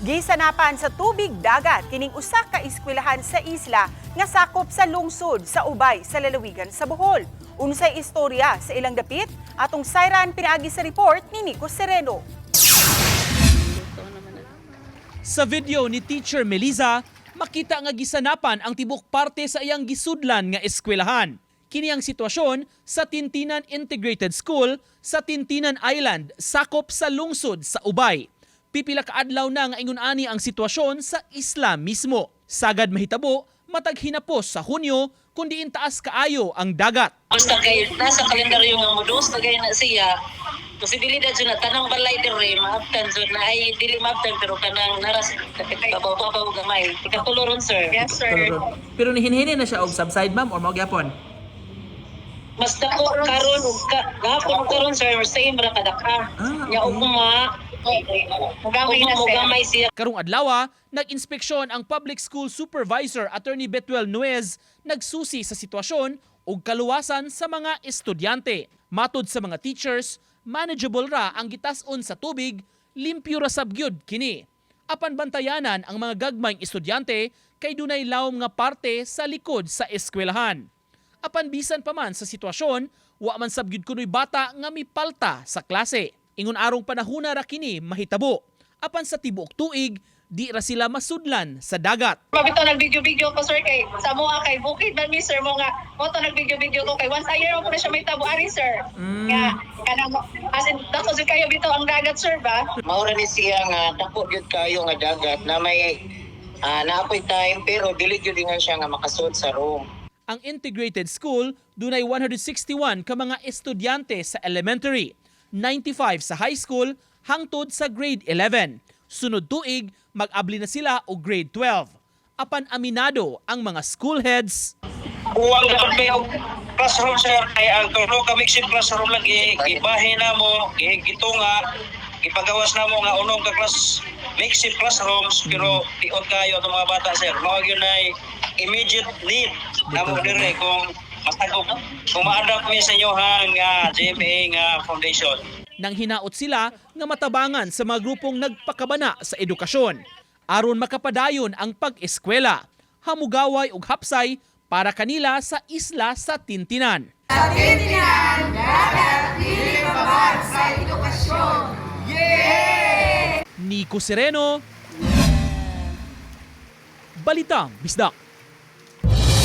Gisanapan sa tubig dagat kining usa ka eskwelahan sa isla nga sakop sa lungsod sa Ubay sa lalawigan sa Bohol. Unsay istorya sa ilang dapit? Atong sayran pinaagi sa report ni Nico Sereno. Sa video ni Teacher Melissa, makita nga gisanapan ang tibok parte sa iyang gisudlan nga eskwelahan. Kini ang sitwasyon sa Tintinan Integrated School sa Tintinan Island, sakop sa lungsod sa Ubay. Pipila ka adlaw na nga ingon ani ang sitwasyon sa isla mismo. Sagad mahitabo, matag hinapos sa Hunyo kundi taas kaayo ang dagat. Basta kay nasa kalendaryo nga modos na na siya. Posibilidad jud na tanang balay diri maabtan jud na, ay dili maabtan pero kanang naras babaw-babaw gamay. Ikatulo ron, sir. Yes, sir. Pero nihinhini na siya og subside, ma'am, or mao gyapon? Mas dako karon ug ka, gahapon ug karon, sir, same ra kadaka. Ah, Nya okay. ugma Mugamay ugma na, sir. mogamay siya. Karong adlaw, nag-inspeksyon ang Public School Supervisor Attorney Betuel Nuez, nagsusi sa sitwasyon ug kaluwasan sa mga estudyante. Matod sa mga teachers, manageable ra ang gitas-on sa tubig, limpyo ra sab gyud kini. Apan bantayanan ang mga gagmayng estudyante kay dunay lawom nga parte sa likod sa eskwelahan. Apan bisan pa man sa sitwasyon, wa man sab gyud kunoy bata nga mipalta sa klase. Ingon arong panahuna ra kini mahitabo. Apan sa tibuok tuig, di ra sila masudlan sa dagat. Mabito nag-video-video ko, sir, kay sa mua kay bukid man mi, sir, mo nga mo to nag-video-video ko kay once a year mo na siya may tabo ari, sir. Nga kanang as in dako jud kayo bitaw ang dagat, sir, ba? Maura ni siya nga dako gyud kayo nga dagat na may naapoy time pero dili gyud ingon siya nga makasud sa room. Ang integrated school dunay 161 ka mga estudyante sa elementary, 95 sa high school hangtod sa grade 11. Sunod tuig, mag-abli na sila og grade 12. Apan aminado ang mga school heads. Kuwang dapat may og classroom, sir, kay ang tulo ka makeshift classroom lagi gibahin namo, gitunga, gipagawas namo nga unom ka class makeshift classrooms, pero tiot kayo atong mga bata, sir. Mao gyud nay immediate need namo dire kung masagop, kung ma-adapt mi sa inyohang nga GMA nga foundation. Nang hinaot sila nga matabangan sa mga grupong nagpakabana sa edukasyon aron makapadayon ang pag-eskwela, hamugaway ug hapsay para kanila sa isla sa Tintinan. Nico Sereno, Balitang Bisdak.